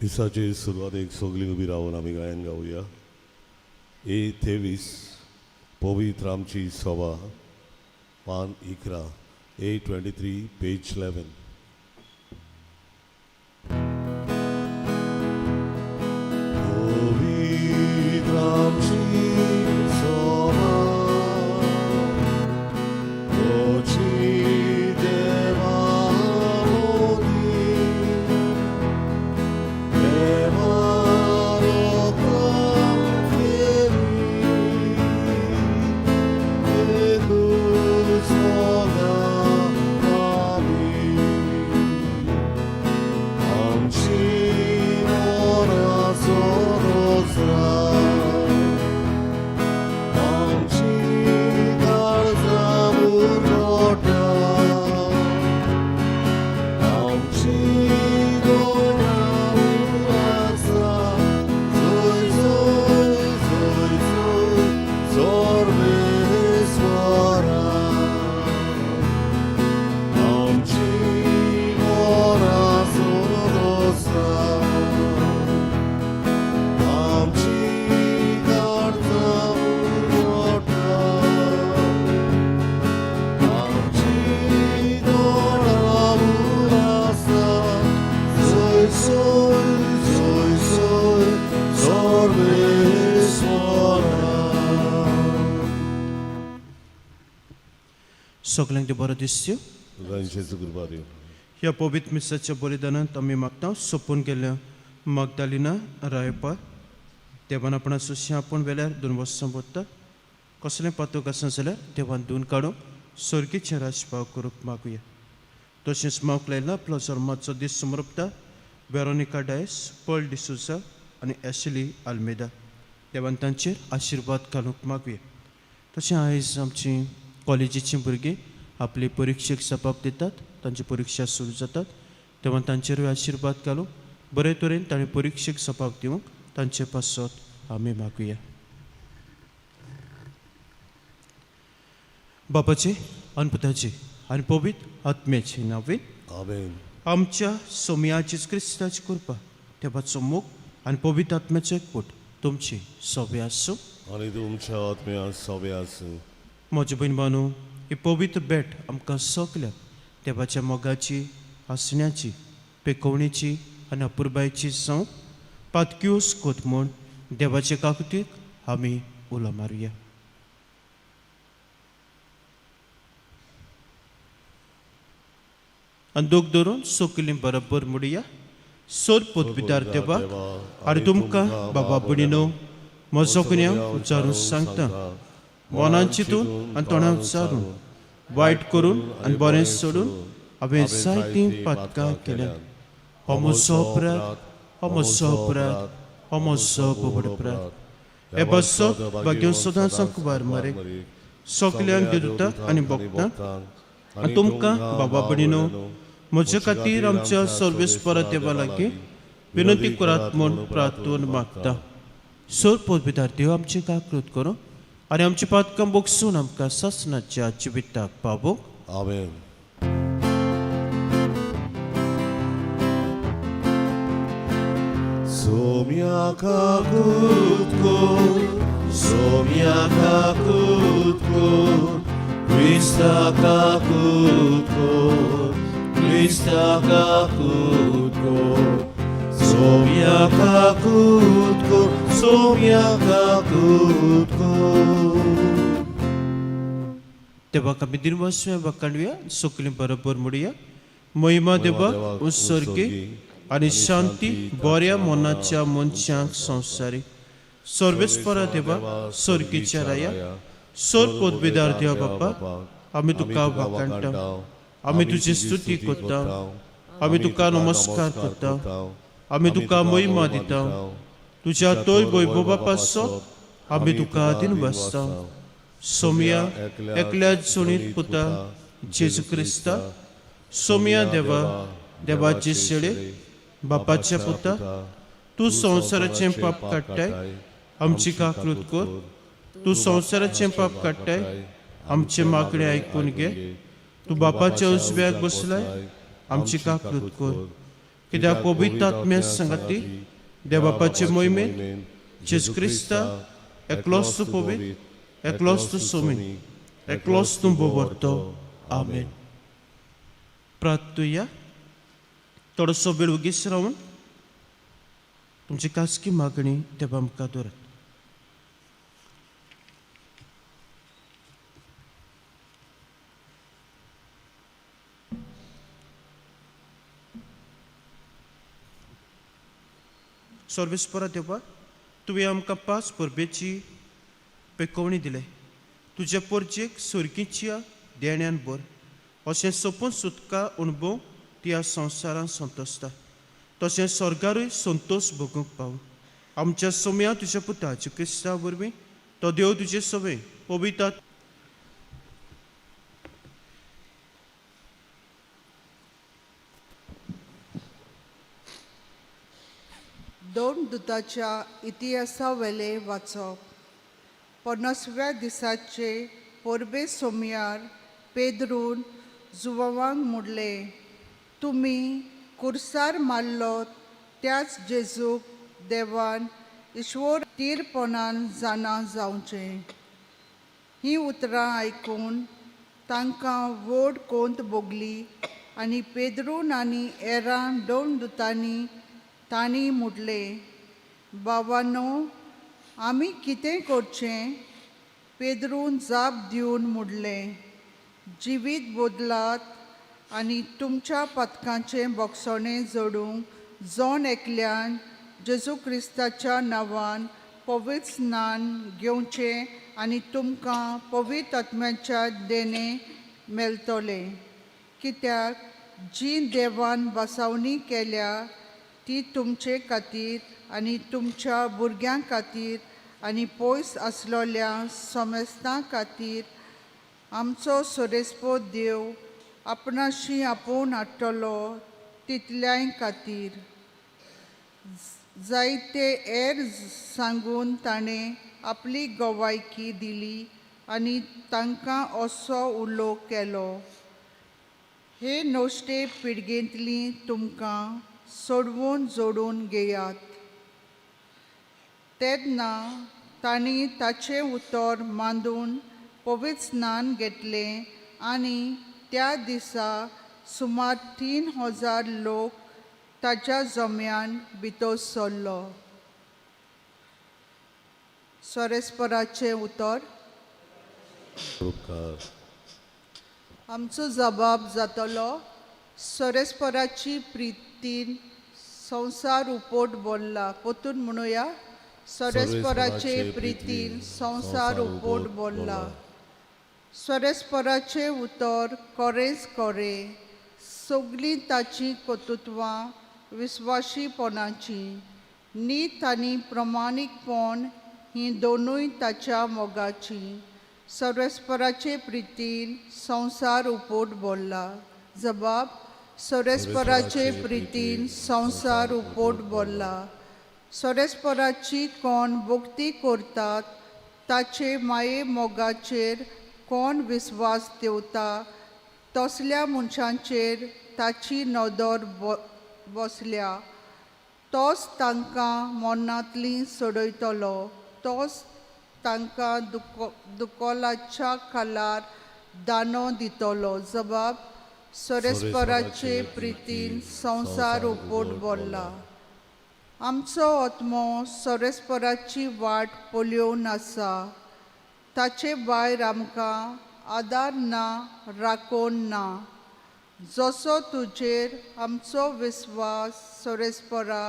मिसाचे सुरवातेक सगळीं उबी रावन आमी गायन गावया. ए 23, पवित्र आमची सभा, पान 11. A 23, page 11. पवित्र आमची सभा, तोची देवा मोदी, देवा लोकां केली, एकूच आमी, आमची मनाचो दोसरा, आमची काळजां उरफाटा, आमची दोळ्यां आसा, जय जय जय जय सर्वेस्वरा, आमची मनाचो दोसरा, आमची काळजां उरफाटा, आमची दोळ्यां आसा, जय जय जय जय सर्वेस्वरा. सगल्यांक देव बरो दिसच्यो. तुझ्यांचेच कृपा दिव. ह्या पवित्र मिसाच्या बलिदानांत आमी मागता सोंपून गेल्ल्या मागदालिना रायपा देवान आपणा सुशें आपूण वेल्यार दोन वर्सां बोत्ता कसलें पातक आसा जाल्यार देवान धुवन काडूंक सर्गीचें राजपाव करूंक मागुया. तशेंच मावक लायला आपलो जल्माचो दीस समर्पता वेरोनिका डायस, पर्ल डिसोजा आनी एशली आल्मेदा, देवान तांचेर आशिर्वाद घालूंक मागुया. तशें आयज आमची कॉलेजीचीं भुरगीं आपले परिक्षेक सपाप दितात, तांची परिक्षा सुरू जातात, तेव्हा तांचेरूय आशिर्वाद घालूंक बरे तरेन तांणी परिक्षेक सपाप दिवंक तांचे पासत आमी मागुया. बापाचे आनी पुताचे आनी पवित्र आत्म्याचे नांवे. आमेन. आमच्या सोमया जेजू क्रिस्ताची कृपा, देवाचो मोग आनी पवित्र आत्म्याचो एकवट तुमची सोबे आसूं. आनी तुमच्या आत्म्या सोबे आसूं. म्हजे भयण बानू, ही पवित्र भेट आमकां सगल्यांक देवाच्या मोगाची, आसण्याची, पेकोवणेची आनी अपुरबायेची जावं पातक्योस कोत म्हूण देवाचे काकुतीक आमी उलो मारुया. आनी दोग धरून सकलीं बरोबर म्हणुया. सोर पोतपिदार देवाक आनी तुमकां बाबा भयणीनो म्हजो गुन्यांव उच्चारून सांगता. मनान चिंतून आनी तोंडान उच्चारून, वायट करून आनी बरें सोडून हांवें जायतीं पातकां केल्यांत. हो म्हजो अपराध, हो म्हजो अपराध, हो म्हजो व्हड अपराध. हे बसत भाग्य सदांच कुबार मारे सगल्यांक देवताक आनी भक्तांक आनी तुमकां बाबा भयणीनो म्हजे खातीर आमच्या सर्वेस्परा देवा लागीं विनंती करात म्हूण प्रार्थून मागता. सोर पोतबिदार देव आमची काकृत करूं आनी आमची पातकां बोगसून आमकां सासणाच्या जिविताक पावोवंक. आमेन. सोम्या काकूत कोर, सोम्या काकूत कोर, क्रिस्ता काकूत कोर, क्रिस्ता काकूत कोर, सोम्या काकूत कोर, सोम्या काकूत कोर. देवाक आमी दिनवासुया, वाखाणुया. सकलीं बरोबर म्हणुया. महिमा देवाक उत्सर्गी आनी शांती बऱ्या मनाच्या मनशांक संवसारी. सर्वेस्परा देवा, सर्गीच्या राया, सोर पोतबेदार देवा बाप्पा, आमी तुका वाखाणटा, आमी तुजी स्तुती करता, आमी तुका नमस्कार करता, आमी तुका महिमा दिता. तुज्या तोय वैभवा पासत आमी तुका दिनवासता. सोमया एकल्या सुणीत पुता जेजू क्रिस्ता, सोमया देवा, देवाचे शेळे बापाच्या पुता, तूं संवसाराचें पाप काडटाय, आमची काकृत कर. तूं संवसाराचें पाप काडटाय, आमचें मागणें आयकून घे. तूं बापाच्या उजव्याक बसलाय, आमची काकृत कर. कित्याक पवित्र आत्म्या सांगाती देवापाचे मोहिमेन जेजू क्रिस्ता एकलोच तूं पवित्र, एकलोच तूं सोमी, एकलोच तूं बोबरतो. आमेन. प्रार्थुया. थोडोसो वेळ वगीच रावन तुमची खासगी मागणी देवा मुखार दवरात. सर्वेस्परा देवा, तुवें आमकां पांच परबेची पेकोवणी दिले. तुज्या परजेक सर्गीच्या देण्यान भर अशें सोपून सुटका अणभव ती ह्या संवसारांत संतोसता, तशें स्वर्गारूय संतोश भोगूंक पावूं. आमच्या सोम्या तुज्या पुता जेजू क्रिस्ता वरवीं तो देव तुजे सवे पवित्र. दोन दुताच्या इतिहासावेले वाचप. 50व्या दिसाचे परबे सोमयार पेद्रून जुवांक म्हणलें, तुमी कुर्सार मारलो त्याच जेजूक देवान ईश्वर तीरपणान जाणा जावचें. हीं उतरां आयकून तांकां व्हड कोंत भोगली आनी पेद्रून आनी एरां दोन दुतांनी तांणी म्हटलें, बाबानो, आमी कितें करचें? पेद्रून जाप दिवन म्हणलें, जिवीत बदलात आनी तुमच्या पथकांचें बोगसणें जोडूंक जण एकल्यान जेजू क्रिस्ताच्या नांवान पवित्र स्नान घेवचें आनी तुमकां पवित्र आत्म्याच्या देणें मेळटलें. कित्याक जी देवान बसावणी केल्या ती तुमचे खातीर आनी तुमच्या भुरग्यां खातीर आनी पयस आसलोल्या समेस्तां खातीर आमचो सोरेस्पो देव आपणाशी आपोवन हाडटलो तितल्याय खातीर. जायते हेर सांगून ताणें आपली गवायकी दिली आनी तांकां असो उलो केलो, हे नश्टे पिळगेंतली तुमकां सोडवून जोडून घेयात. तेन्ना तांणी ताचें उतर मांदून पवित्र स्नान घेतलें आनी त्या दिसा सुमार 3000 लोक ताच्या जम्यान भितर सरलो. सोरेस्पराचें उतर. उपकार. आमचो जबाब जातलो, सोरेस्पराची प्रितीन संवसार उपोट बोल्ला. पोतून म्हणुया, सोरेस्पराचे प्रितीन संवसार उपोट बोल्ला. सोरेस्पराचें उतर कोरेंच कोरें, सगलीं ताचीं कर्तृत्वां विस्वाशीपणाचीं, नीत आनी प्रमाणीकपण हीं दोनूय ताच्या मोगाचीं. सर्वेस्पराचे प्रितीन संवसार उपोट बोल्ला. जबाब, सोरेस्पराचे प्रितीन संवसार उपोट बोल्ला. सोरेस्पराची कोण भक्ती करतात ताचे माये मोगाचेर कोण विस्वास दवरता तसल्या मनशांचेर ताची नदर बसल्या. तोच तांकां मरणांतली सोडयतलो, तोच तांकां दुकोलाच्या खालार दानो दितलो. जबाब, सोरेस्पराचे प्रितीन संवसार उपोट बोल्ला. आमचो आत्मो सोरेस्पराची वाट पळोवन आसा, ताचे भायर आमकां आदार ना, राखण ना. जसो तुजेर आमचो विस्वास सोरेस्परा,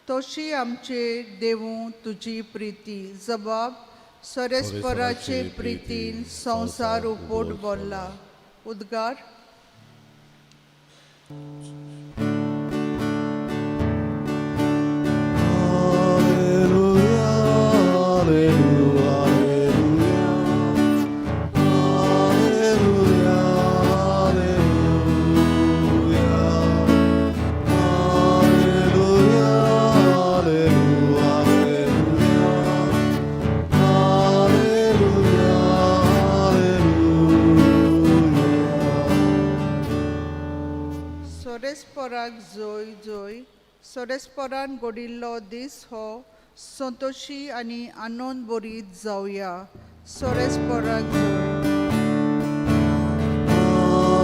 तशी आमचेर देवूं तुजी प्रिती. जबाब, सोरेस्पराचे प्रितीन संवसार उपोट बोल्ला. उद्गार. Alleluia, alleluia, alleluia, alleluia, alleluia, alleluia, alleluia, alleluia. सोरेस्परान घडिल्लो दीस हो संतोशी आनी आनंद बरीत जावया. सोरेस्पराक जोय.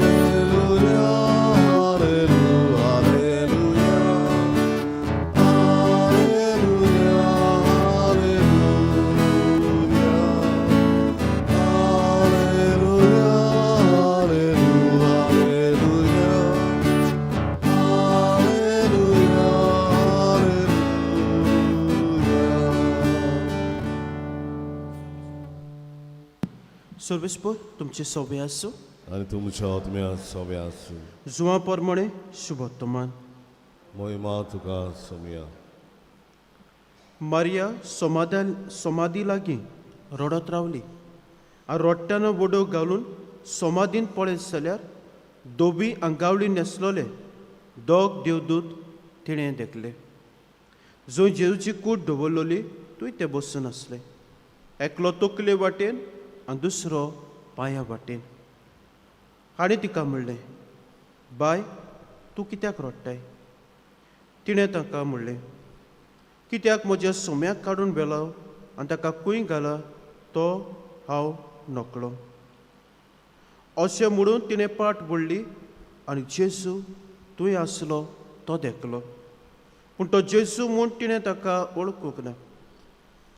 Alleluia, alleluia, alleluia, alleluia, alleluia, alleluia, alleluia, alleluia. सर्वेस्पर तुमचे सोबे आसूं. आनी तुमच्या आत्म्या सोबे आसूं. जुवा प्रमाणे शुभोत्तमान. मोहिमा तुका सोमया. मारिया सोमादा सोमादी लागीं रडत रावली आनी रडटना वडो घालून सोमादीन पळयत जाल्यार दोबी आंगावली न्हेसलोले दोग देवदूत तिणें देखले. जंय जेजूची कूड दवरलोली थंय ते बसून आसले, एकलो तकले वाटेन आनी दुसरो पांया वाटेन. हाणें तिका म्हणलें, बाय तूं कित्याक रडटाय? तिणें ताका म्हणलें, कित्याक म्हज्या सोम्याक काडून व्हेलो आनी ताका खंय घाला तो हांव नकळो. अशें म्हणून तिणें पाट वळ्ळी आनी जेजू थंय आसलो तो देखलो, पूण तो जेजू म्हूण तिणें ताका वळखूंक ना.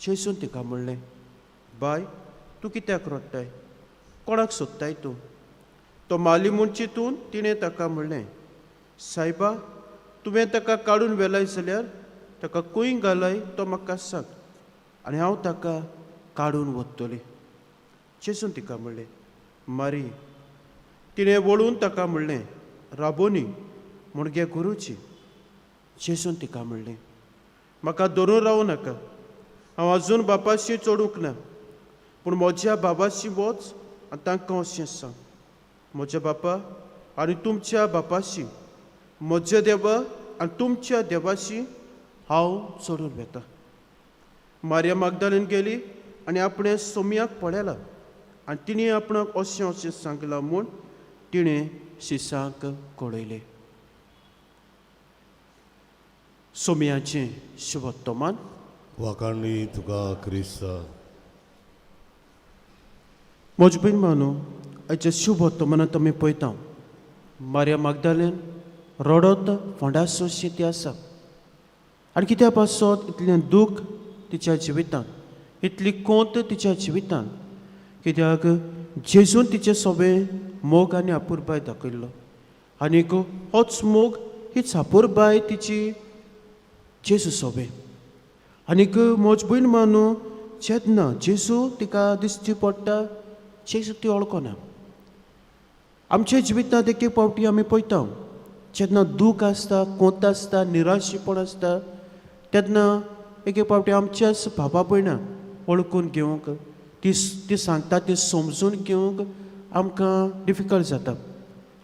जेजून तिका म्हणलें, बाय तूं कित्याक रडटाय? कोणाक सोदताय तूं? तो माली म्हूण चिंतून तिणें ताका म्हणलें, सायबा तुवें ताका काडून व्हेलाय जाल्यार ताका खंय घालाय तो म्हाका सांग आनी हांव ताका काडून व्हरतलें. जेजून तिका म्हणलें, मारी. तिणें वळून ताका म्हणलें, राबोनी म्हणगे गुरुजी. जेजून तिका म्हणलें, म्हाका धरून रावूं नाका, हांव अजून बापाशी चडूंक ना, पूण म्हज्या बाबाशी वच आनी तांकां अशें सांग, म्हज्या बापा आनी तुमच्या बापाशी, म्हज्या देवा आनी तुमच्या देवाशी हांव चडून वेता. मारिया मागदालीन गेली आनी आपणें सोमयाक पळयला आनी तिणें आपणाक अशें अशें सांगलां म्हूण तिणें शिसांक कळयलें. सोमयाचें शुभोत्तमान. वाखाणणी तुका क्रिस्ता. म्हज भयण मानू, आयच्या शुभोत्तमानांत आमी पळयता मारिया मागदालेन रडत फोंडासोशी ती आसा आनी कित्या पासत इतलें दूख तिच्या जिवितांत, इतली कोंत तिच्या जिवितांत, कित्याक जेजून तिचे सोबे मोग आनी अपुरबाय दाखयल्लो आनीक होच मोग हीच अपुरबाय तिची जेजू सोबे. आनीक म्हज भयण मानू, जेन्ना जेजू तिका दिश्टी पडटा, जेजू ती वळखना. आमच्या जिवितांत एक एक फावटी आमी पळयता जेन्ना दूख आसता, कोंत आसता, निराशेपण आसता, तेन्ना एक एक फावटी आमच्याच बाबा भयणाक वळखून घेवंक, ती ती सांगता ती समजून घेवंक आमकां डिफिकल्ट जाता,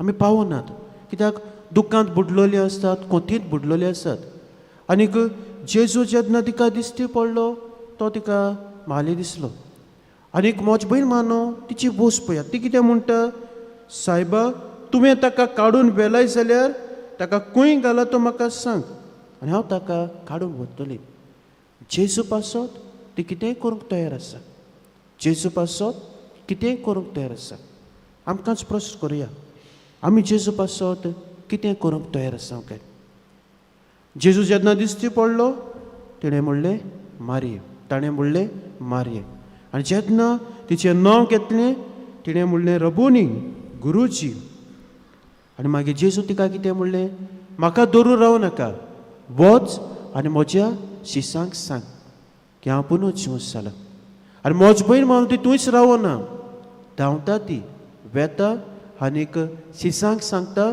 आमी पावनात, कित्याक दुख्खांत बुडलेली आसतात, कोंतींत बुडलेली आसतात. आनीक जेजू जेन्ना तिका दिश्टी पडलो तो तिका माली दिसलो. आनीक म्हज भयण मानो तिची बोस पळयात, ती कितें म्हणटा, सायबा तुवें ताका काडून व्हेलाय जाल्यार ताका खंय घाला तो म्हाका सांग आनी हांव ताका काडून व्हरतलें. जेजू पासत ती कितेंय करूंक तयार आसा, जेजू पासत कितेंय करूंक तयार आसा. आमकांच प्रश्न करुया, आमी जेजू पासत कितें करूंक तयार आसा काय? जेजू जेन्ना दिश्टी पडलो तिणें म्हणलें मारये, ताणें म्हणलें मारये. आनी जेन्ना तिचें नांव घेतलें तिणें म्हणलें रबोनी, गुरुजी. आनी मागीर जेजू तिका कितें म्हणलें, म्हाका धरून रावं नाका, वच आनी म्हज्या शिसांक सांग की हांव पुनू जिवंत जालां. आनी म्हज भयण म्हणून ती थंयच रावना, धांवता ती वेता आनीक शिसांक सांगता,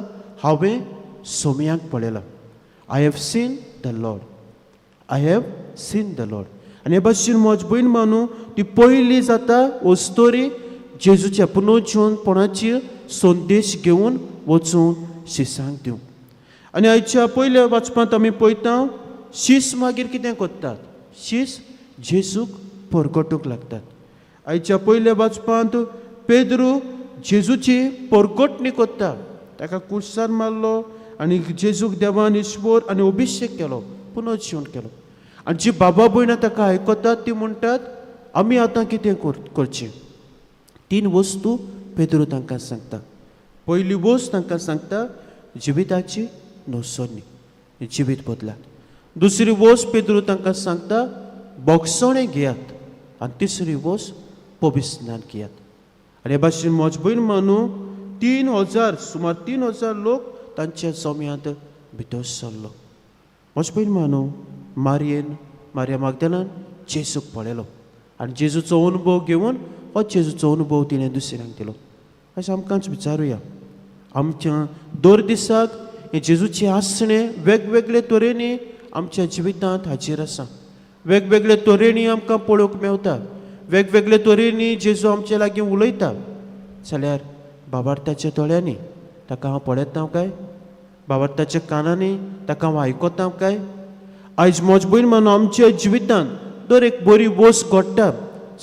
हांवें सोमयाक पळयला. I have seen the Lord, I have seen the Lord. आनी हे भाशेन म्हज भयण मानू ती पयली जाता वस्तोरी जेजूच्या पुनर्जीवनपणाची संदेश घेवन वचून शिसांक दिवंक. आनी आयच्या पयल्या वाचपांत आमी पळयता शीस मागीर कितें करतात, शीस जेजूक परगटूंक लागतात. आयच्या पयल्या वाचपांत पेद्रू जेजूची परगटणी करता, ताका कुर्सार मारलो आनी जेजूक देवान ईश्वर आनी अभिशेक केलो, पुनर्जीवन केलो. आनी जी बाबा भयणां ताका आयकतात ती म्हणटात आमी आतां कितें करचें. तीन वस्तू पेद्रू तांकां सांगता. पयली वस्त तांकां सांगता जिविताची नवसरणी, जिवीत बदलात. दुसरी वस्त पेद्रू तांकां सांगता बोगसणें घेयात आनी तिसरी वस्त पवित्र स्नान घेयात. आनी हे भाशेन म्हज भयण मानू 3000 सुमार 3000 लोक तांच्या जम्यांत भितर सरलो. म्हज भयण मानू मारयेन मारिया मागदालान जेजूक पळयलो आनी जेजूचो अनुभव घेवन हो जेजूचो अनुभव तिणें दुसऱ्यांक दिलो. अशें आमकांच विचारुया, आमच्या दर दिसाक हें जेजूचें आसणें वेगवेगळे तरेनी आमच्या जिवितांत हाजीर आसा. वेगवेगळे तरेनी आमकां पळोवंक मेवता, वेगवेगळे तरेनी जेजू आमचे लागीं उलयता. जाल्यार बाबार्थाच्या दोळ्यांनी ताका हांव पळयता काय, बाबार्थाच्या कानांनी ताका हांव आयकता काय? आयज म्हज भयण मानून आमच्या जिवितांत दर एक बरी वस्त घडटा,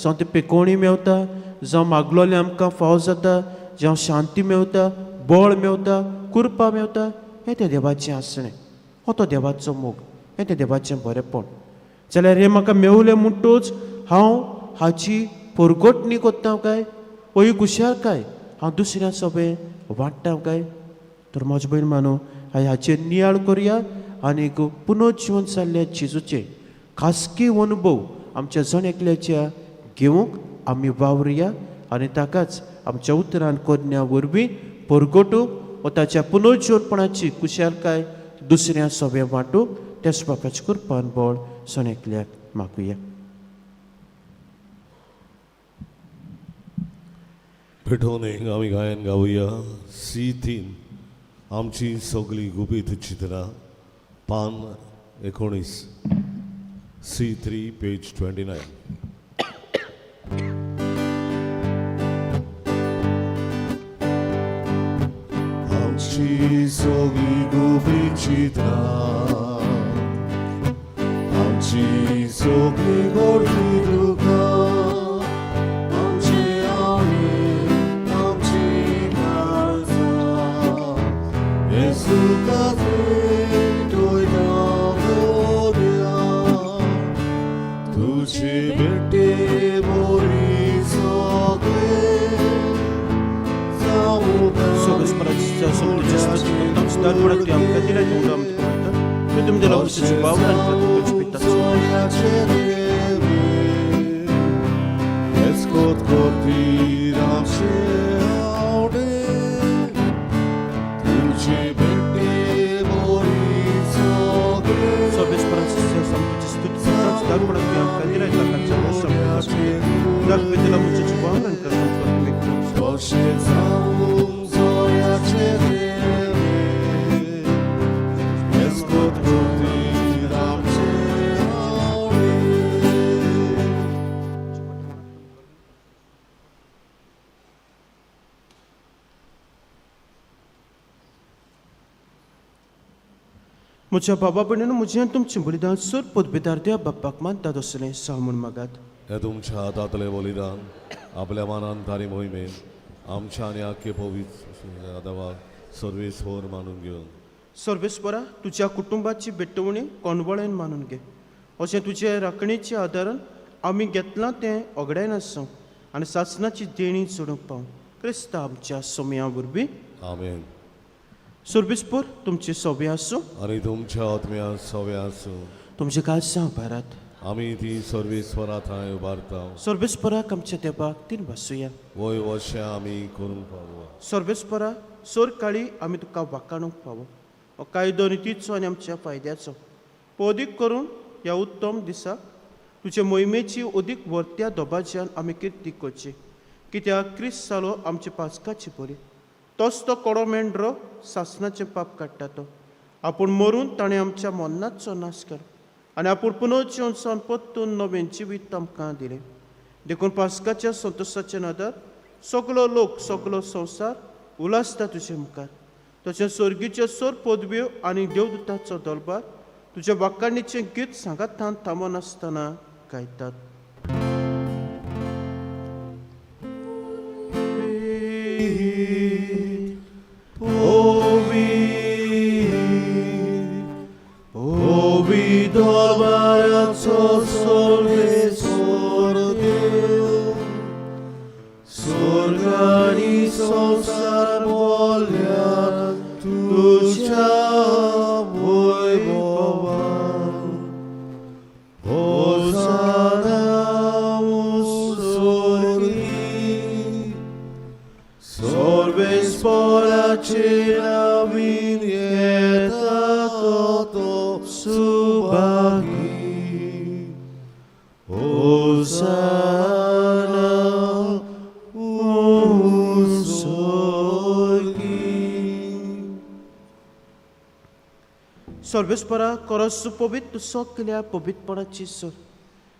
जावं ती पिकोवणी मेवता, जावं मागलोलें आमकां फावो जाता, जावं शांती मेवता, बळ मेवता, कृपा मेवता, हें तें देवाचें आसणें, हो तो देवाचो मोग, हें तें देवाचें बरेंपण. जाल्यार हें म्हाका मेवलें म्हणटूच हांव हाची परगटणी करता काय, हो ही खुशालकाय हांव दुसऱ्या सोबें वांट्टा काय? तर म्हज भयण मानू हाचेर नियाळ करुया आनी पुनर्जीवन जाल्ल्या जेजूचे खासगी अनुभव आमच्या जण एकल्याच्या घेवंक आमी वावरुया आनी ताकाच आमच्या उतरान करण्या वरवीं परगटूंक व ताच्या पुनर्जीवनपणाची खुशालकाय दुसऱ्या सोबें वांटूंक त्याच बापाचे कृपान बळ जण एकल्याक मागुया. पेटोवन एक आमी गायन गावया सी 3 आमची सगळी गुपीत चित्रां पान 19 सी 3 पेज 29. आमची सगळी गुपीत चित्रां आमची सगळी गोडवी दुकां आमची आवडी आमची काळजां येसू खातीर तुयता मोरया तुजी भेटी मोरी सगळे सोगसपराच्या समतेचे स्तुती करता सुदारपणाक ती आमकां दिल्या तेवढं आमी तुका वयता तुवें तुमी दिला वस्तूची बावड आनी तुमची पिता. सोबेसपराच्या समतेची स्तुती करता सुदारपणाक ती आमकां दिल्या ताकाच्या दाखवे दिला मुचेची बावड आनी म्हज्या बाबा भयणीन म्हजें तुमचें बलिदान सर पदवेदार देव बाप्पाक मानतात असलें साव म्हूण मागात. हे तुमच्या हातांतलें बलिदान आपल्या मनान तारी मोहिमेन आमच्या आनी आख्खे पवित्र देवाक सर्वेस्वर मानून घेवन सर्वेस्परा तुज्या कुटुंबाची भेटवणी कोणवळेन मानून घे, अशें तुजे राखणेच्या आदारान आमी घेतलां तें ओगडायनासूं आनी सासणाची देणी चडूंक पावूं क्रिस्ता आमच्या सोम्या वरवीं. आमेन. सर्वेस्पर तुमचे सोबे आसूं आनी तुमच्या आत्म्या सवे आसूं. तुमचे काळजां उबारात. आमी ती सर्वेस्वरा थंय उबारता. सर्वेस्पराक आमच्या देवाक तीन बसुया. वय वशें आमी करूंक पावो. सर्वेस्परा सोर काळी आमी तुका वाकाणूंक पावो हो कायदो नितीचो आनी आमच्या फायद्याचो अदीक करून ह्या उत्तम दिसाक तुजे मोहिमेची अदीक वर्त्या दबाज्यान आमी किर्ती करची, कित्याक क्रिस्त जालो आमचे पासकाची बरी, तोच तो कोडो मेंढरो सासणाचें पाप काडटा तो आपूण मरून ताणें आमच्या मरणाचो नाश केलो आनी आपूण पुनर्जीवन सावन परतून नवें जिवीत आमकां दिलें. देखून पासकाच्या संतोशाच्या नदर सगलो लोक सगलो संवसार उलासता तुजे मुखार, तशें स्वर्गीच्यो सोर पदव्यो आनी देवदूताचो दरबार तुज्या वाकाणीचें गीत सांगातान थांबनासतना गायतात. पवित्र दरबाराचो सर्वेस्पर देव स्वर्ग आनी संवसार बोल्ल्या तुज्या वैभवान. होसाना स्वर्गी सर्वेस्पराचे नांवान येता तो सुभागी. होसाना स्वर्गी. सर्वेस्परा करस पवित्र सगल्या पवित्रपणाची सर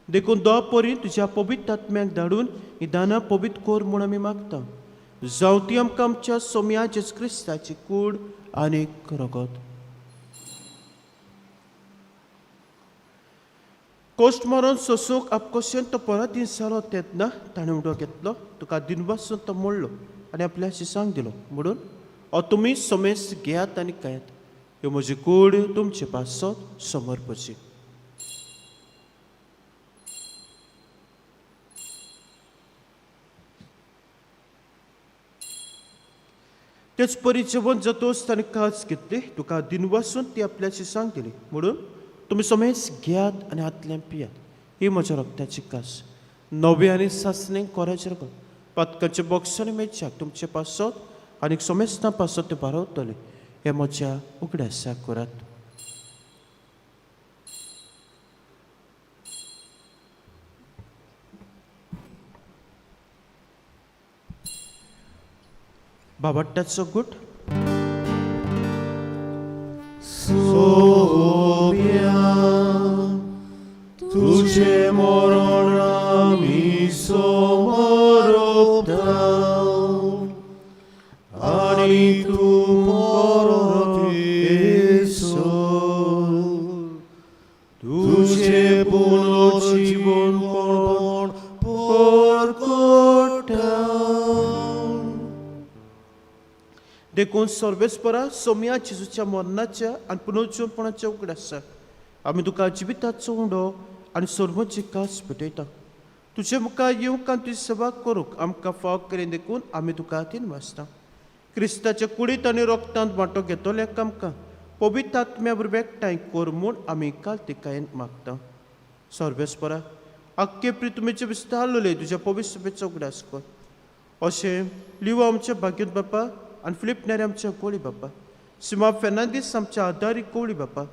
देखून दो परी तुज्या पवित्र आत्म्याक धाडून ही दानां पवित्र कर म्हूण आमी मागता. जावं ती आमकां आमच्या सोम्या जेजू क्रिस्ताची कूड आनी रगत. कोश्ट मरून सोसूंक आपकोशेन तो परत जालो तेन्ना ताणें उडो घेतलो, तुका दिनवासून तो मोडलो आनी आपल्या शिसांक दिलो म्हणून हो तुमी समेस घेयात आनी खायात, ह्यो म्हजी कूड तुमचे पासत समर्पची. तेच परी जेवण जातोच ताणें कास घेतली, तुका दिनवासून ती आपल्या शिसांक दिली म्हणून तुमी समेस घेयात आनी हातल्यान पियात, ही म्हज्या रक्ताची कास नवे आनी सासणे कोराचें रगत पातकाचे बॉक्स आनी मेच्याक तुमचे पासत आनी समेस्तां पासत ते बारवतले. हे म्हज्या उगडासाक करात. बाबाट्याचो गुट. सोम्या तुझे मरण आमी समर्पता आनी तूं परत येसर तुझे पुनर्जीवनपण परकटा. देखून सर्वेस्परा सोम्या जेजूच्या मरणाच्या आनी पुनर्जीवनपणाच्या उगडासा आमी तुका जिविताचो उंडो आनी सर्वची कास भेटयता. तुजे मुखार येवंक आनी तुजी सेवा करूंक आमकां फाव केली देखून आमी तुका दिनवासता. क्रिस्ताच्या कुडींत आनी रोगतांत वांटो घेतल्याक आमकां पवित्र आत्म्या बरोबर एकठांय कर म्हूण आमी कालतिकायेन मागता. सर्वेस्परा आख्खे प्रितुमेचे विस्तारलेले तुज्या पवित्र सभेचो उगडास कर. अशें लिवो आमच्या भाग्योत बापा आनी फिलीप नेरी आमच्या कोळी बापा, सिमा फेर्नांदीस आमच्या आदारी कोळी बापा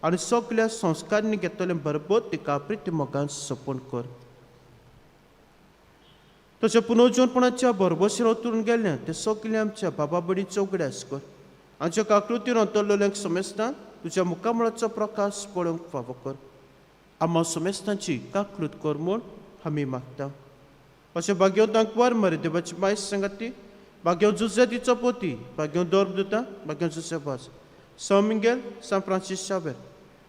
आनी सगल्या संस्कारांनी घेतले बरोबर तिका प्रिती मोगान सपन कर. तशें पुनर्जीवनपणाच्या बरोबशीर उतरून गेल्ल्या ते सगळे आमच्या बाबा बडीचो उगडास कर. आमच्या काकृतीन अंतरलेल्यांक समेस्तान तुज्या मुखामळाचो प्रकाश पळोवंक फावो कर. आम्हा समेस्तांची काकृत कर म्हूण आमी मागता. अशें भाग्यवंतांक वर मरे देवाची माय सांगाती, भाग्यवंत जुझे तिचो पोती, भाग्यवंत दोर दिता, भाग्यवंत जुझे वास, सान मिंगेल, सान फ्रांसीस शावेर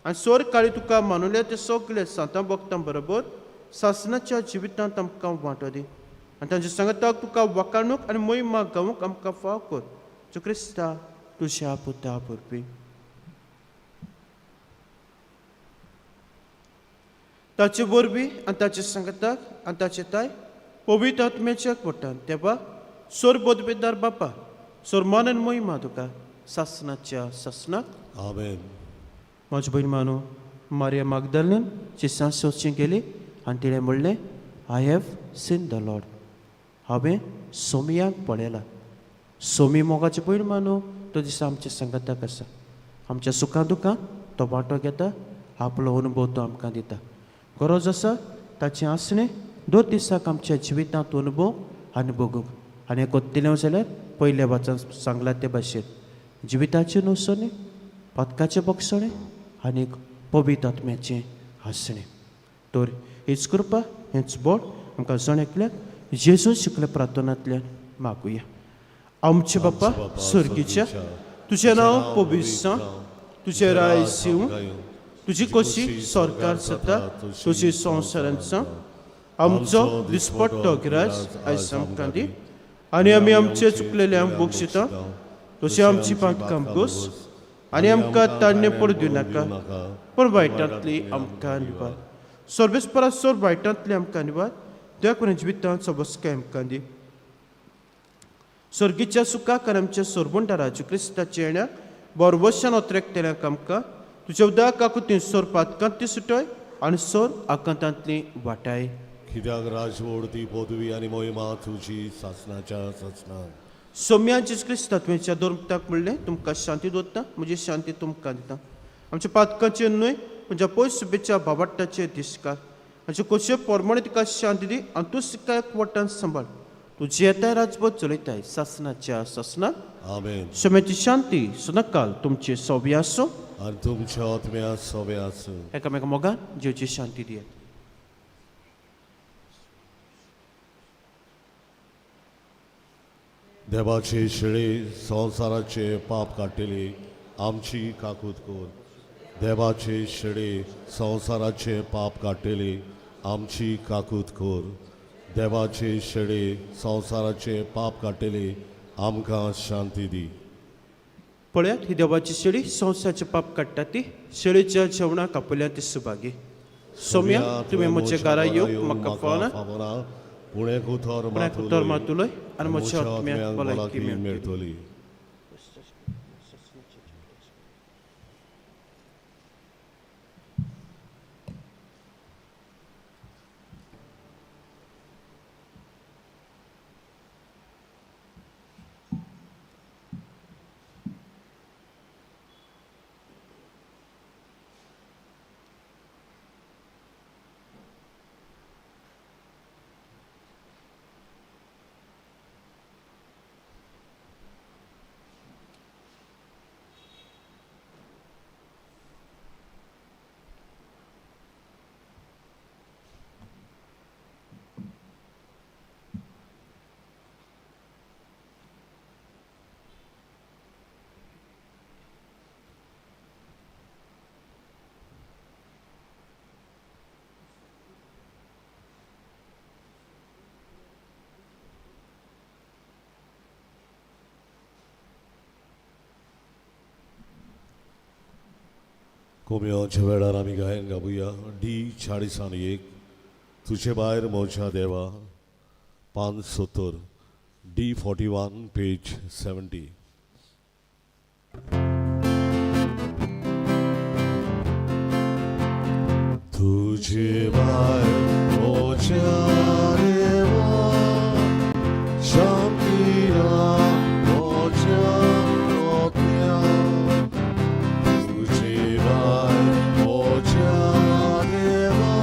आनी सोर काळी तुका मानुल्या ते सगळे सांतां भक्तां बरोबर सासनाच्या जिवितांत आमकां वांटो दी आनी तांच्या सांगाताक तुका वाकाणूक आनी मोहिमा गावूंक आमकां फाव कर. जो क्रिस्ता तुज्या पुता वरवीं. ताचे वरवीं आनी ताचे सांगाताक आनी ताचे ताय पवित्र आत्म्याच्या पोटान तेवा सोर बोदबेदार बापा सोर मान आनी मोहिमा तुका सासनाच्या सासनाक. आमेन. म्हजी भयण मानू मारिया मागदालन जेसां सोचें गेली आनी तिणें म्हणलें, I have seen the Lord, हांवें सोमयाक पळयला. सोमी मोगाचे भयण मानू तो दिसा आमच्या सांगाताक आसा, आमच्या सुखां दुखां तो वांटो घेता, आपलो अनुभव तो आमकां दिता. गरज आसा ताचें आसणें दर दिसाक आमच्या जिवितांत अनुभव आनी भोगूंक. आनी हें कोत्तलें जाल्यार पयल्या वाचान सांगलां ते भाशेन जिविताचें नुसणें, पातकाचें बक्षणें आनी पवित्र आत्म्याचें हांसणें. तर हीच कृपा हेंच बोट आमकां जण एकल्याक जेजून शिकल्या प्रार्थनांतल्यान मागुया. आमचे बापा सर्गीच्या, तुजें नांव पवित्र जावं, तुजें राज येवं, तुजी कशी सरकार जाता तुजी संवसारांत जावं. आमचो दिसपट्टो गिराज आयज आमकां दी आनी आमी आमचे चुकलेल्यांक बक्षिता तशें आमची पातकां गोस आनी आमकां तान्य पडूं दिवनाका, पूण वायटांतली आमकां निवार. सर्वेस्परा सोर वायटांतली आमकां निवार. देवा जिवितांत सबस्काय आमकां दी. सर्गीच्या सुखाक आनी आमच्या सोरबंडाराजू क्रिस्ताच्या येण्याक बरवशान ओत्रेकतेल्यांक आमकां तुज्या उदक आकुतीन सोर पातकांतली सुटय आनी सोर आकांतांतली वाटाय. कित्याक राजवड ती पदवी आनी मोहिमा तुजी सासणाच्या सासणाक. सोम्या जेजू क्रिस्ता तुवें दोर्मताक म्हणलें, तुमकां शांती दवरता, म्हजी शांती तुमकां दिता. आमच्या पातकांचेर न्हय म्हज्या पयस सुबेच्या बाबाट्टाचेर दिसकार. आमचे खोशये पोरमाणे तुका शांती दी आनी तूं सिकायक वट्टान सांबाळ. तूं जियेताय राजभर चलयताय सासणाच्या सासणाक. आमेन. सोम्याची शांती सदांकाल तुमचे सोबी आसूं आनी तुमच्या आत्म्या सोबे आसूं. एकामेका मोगान जेवची शांती दियात. देवाचे शेळे संवसाराचे पाप काडटले आमची काकूत कर. देवाचे शेळे संवसाराचे पाप काडटले आमची काकूत कर. देवाचे शेळे संवसाराचे पाप काडटले आमकां शांती दी. पळयात ही देवाची शेळी संवसाराचे पाप काडटा ती शेळीच्या जेवणाक आपल्या ती सुभागी. सोम्या तुवें म्हज्या घरा येवंक म्हाका फावना, फावना, पूण एक उतर पूण एक उतर मात उलय आनी म्हज्या आत्म्याक भलायकी मेळटली. मेळटली. कोम्योच्या वेळार आमी गायन गावया डी 41 तुजे भायर म्हज्या देवा 570 डी 41 पेज 70. तुझे भायर म्हज्या देवा शांती ना म्हज्या आत्म्या. तुझे भायर म्हज्या देवा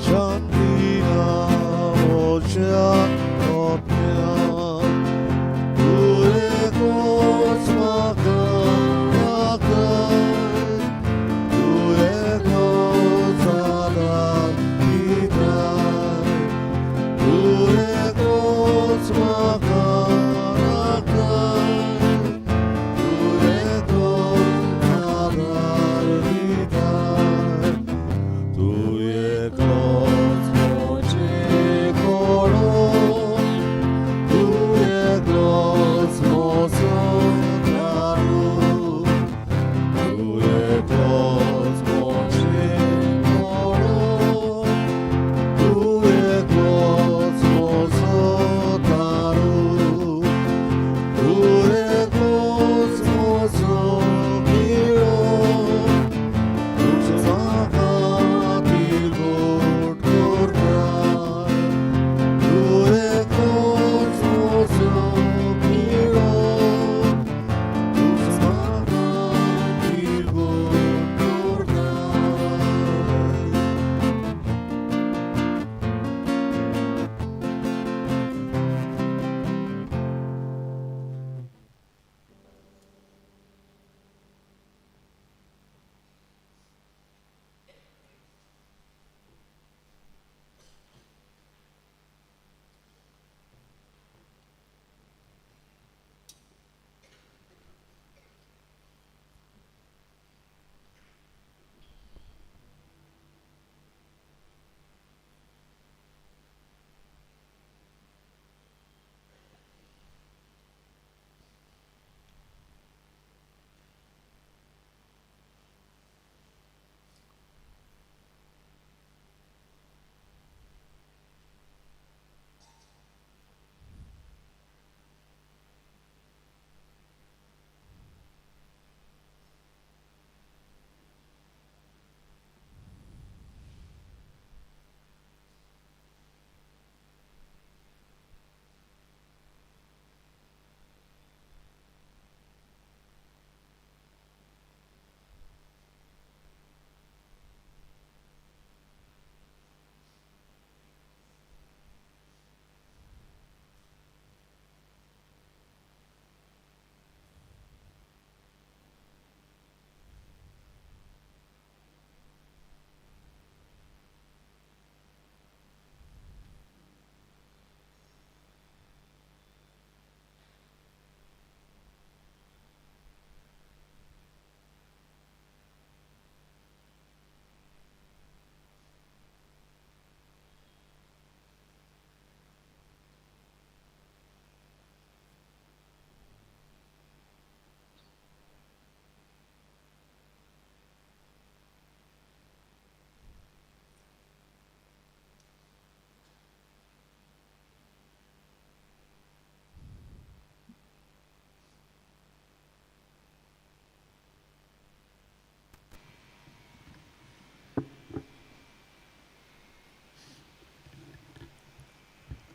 शांती ना म्हज्या आत्म्या. तुवें कोच म्हाका दाखय, तुवें कोच आदार.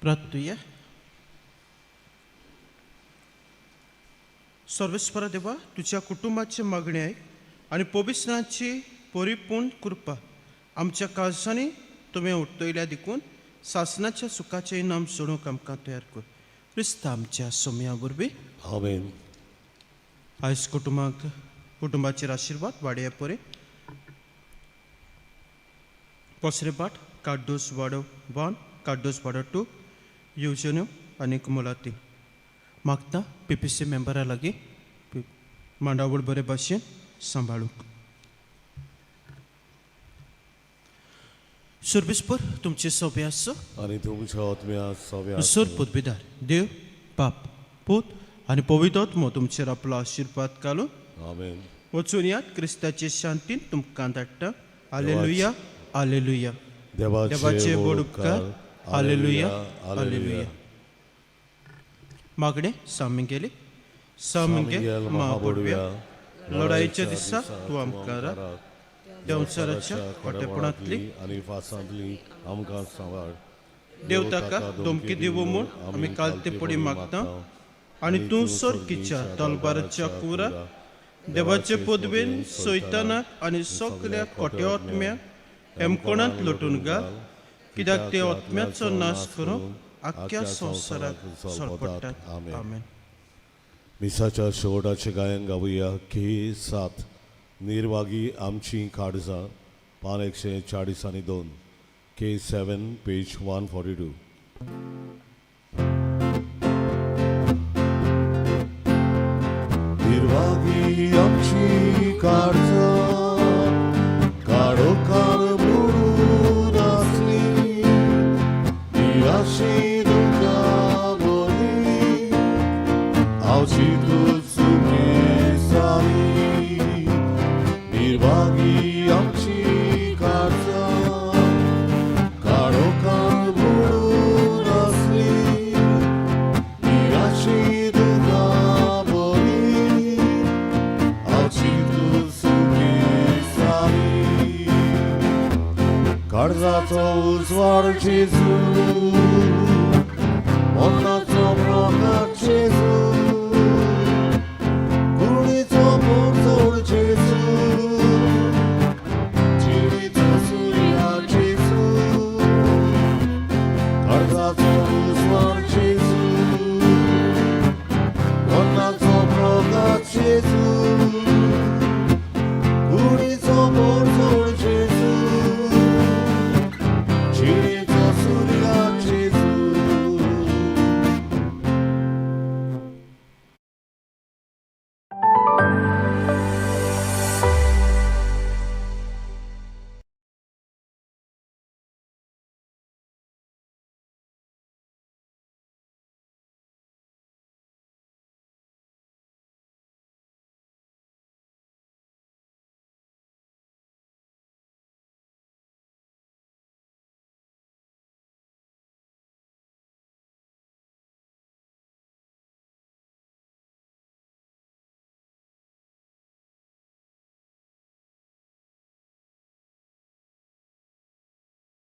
प्रार्थुया. सर्वेस्परा देवा, तुज्या कुटुंबाचे मागणे आयक आनी पवित्राची परिपूर्ण कृपा आमच्या काळजांनी तुवें उठयल्या देखून सासनाच्या सुखाचें इनाम सोडूंक आमकां तयार कर. क्रिस्त आमच्या सोम्या वरवीं. आमेन. आयज कुटुंबाक कुटुंबाचेर आशिर्वाद वाडया परे पसरेबाट कार्डोस वाडो 1, कार्डोस वाडो 2, येवजण्यो आनी मुलाती मागता पीपीसी मेंबरा लागीं मांडावळ बरे भाशेन सांबाळूंक. सर्विसपर तुमचे सोबे आसो आनी तुमच्या आत्म्या सव्या. सर पदवीदार देव बाप पूत आनी पवित्र आत्मो तुमचेर आपलो आशिर्वाद घालून. आमेन. वचून यात, क्रिस्ताचे शांतीन तुमकां धाडटा. आलेलुया, आलेलुया. देवाचे व्हड उपकार. आलेलुया, आलेलुया. मागणें सामिंगेली. सामिंगेल महाबोडव्या, लढाईच्या दिसा तूं आमकां राख. देंवचाराच्या खोटेपणांतली आनी फासांतली आमकां सांबाळ. देव ताका धमकी दिवं म्हूण आमी कालते पडी मागता आनी तूं सर्कीच्या तलबाराच्या कुरा देवाचे पदवेन सैतानाक आनी सगल्या खोट्या आत्म्याक हेमकोणांत लोटून घाल, कित्याक ते आत्म्याचो नाश करूंक आख्ख्या संवसाराक सोडपडटात. आमेन. मिसाच्या शेवटाचें गायन गावया. के 7, निर्वागी आमची काळजां, पान 142, के 7, पेज 142. निर्वागी आमची काळजां काळोखार बुडून आसली, निराशी दुख्खा भरली, आवची चुकी सारी. निर्भागी आमची काळजां काळोखार बुडून आसली, निराशी दुख्खा भरली, आवची चुकी सारी. काळजाचो उजवाड जेजू, मनाचो प्रकाश जेजू.